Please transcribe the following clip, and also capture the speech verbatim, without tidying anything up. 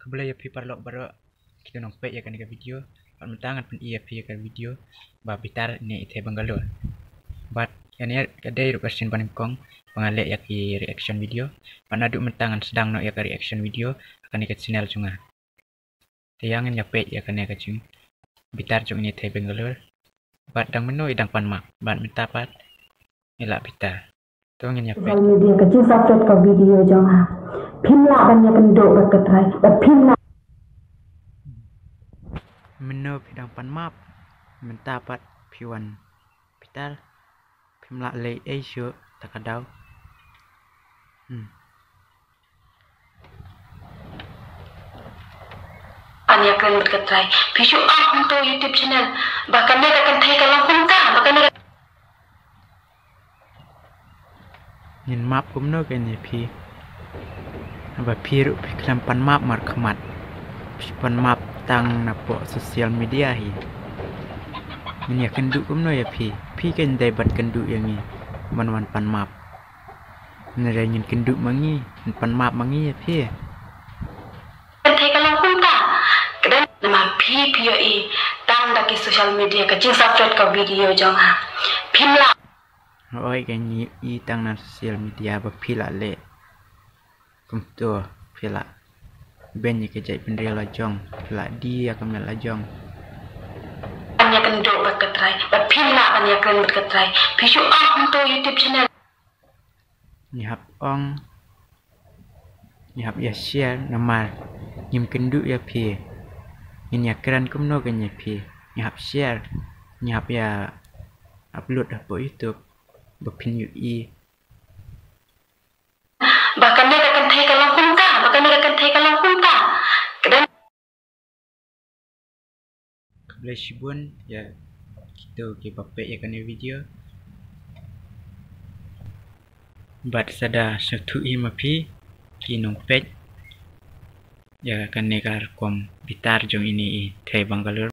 Khublei ïa phi paralok baroh kito nongpeit ïa kane ka video. Bad mynta ngan pyni ïa phi ïa ka video ba bitar ine i thei Bangalore. Bad ïa kane ka dei ruh ka sien ba nyngkong ba nga leh ïa ki reaction video. Bad naduh mynta ngan sdang noh ïa ka reaction video ha kane ka channel jong nga. Te ïa ngin ïa peit ïa kane ka jingbitar jong ine i thei Bangalore. Bad dang mynno i dang pan map bad mynta pat i la bitar. To ngin ïa peit. Social media ka jingsubscribe ka video jong nga. Phim lah ban ïakynduh bad ka trai bad phim lah. Mynno phi dang pan map mynta pat phi wan bitar. Phim lah leh ei shuh ta ka daw. Hmm. Ban ïakren bad ka trai. Phi shu ap hangto YouTube channel ba kane ka kynthei ka long kumta, ba kane ka Ngin map kumno kein ïa phi? Haba phi ruh phi khlem pan map markhmat. Phi pan map tang napoh social media hi. Ngin ïakynduh kumno ïa phi? Phi kein dei ban kynduh ïa ngi ban wan pan map. Hynrei ngin kynduh ma ngi, ngin pan map ma ngi ïa phi. Kynthei ka long kumta. Ka dei namar phi phi ïohi tang da ki social media ka jingsubscribe ka video jong nga. Phim lah. Hooid, ka ngi ïohi tang na social media ba phi la leh kumto, phi la beiñ ïa ka jaitbynriew la jong, phi la die ïa ka met la jong. Ban ïakynduh bad ka trai, bad phim lah ban ïakren bad ka trai. Phi shu ap hangto YouTube channel. Ngi hap ong, ngi hap ïa share namar ngim kynduh ïa phi. Ngin ïakren kumno kein ïa phi? Ngi hap share, ngi hap ïa upload hapoh YouTube ba phin ïohi. Ba kane ka kynthei ka long kumta, ba kane ka kynthei ka long kumta. Ka dei Khublei shibun ïa kito kiba peit ïa kane video. Bad sa da sngewthuh hi ma phi ki nongpeit ïa kane ka rukom bitar jong ine i thei Bangalore.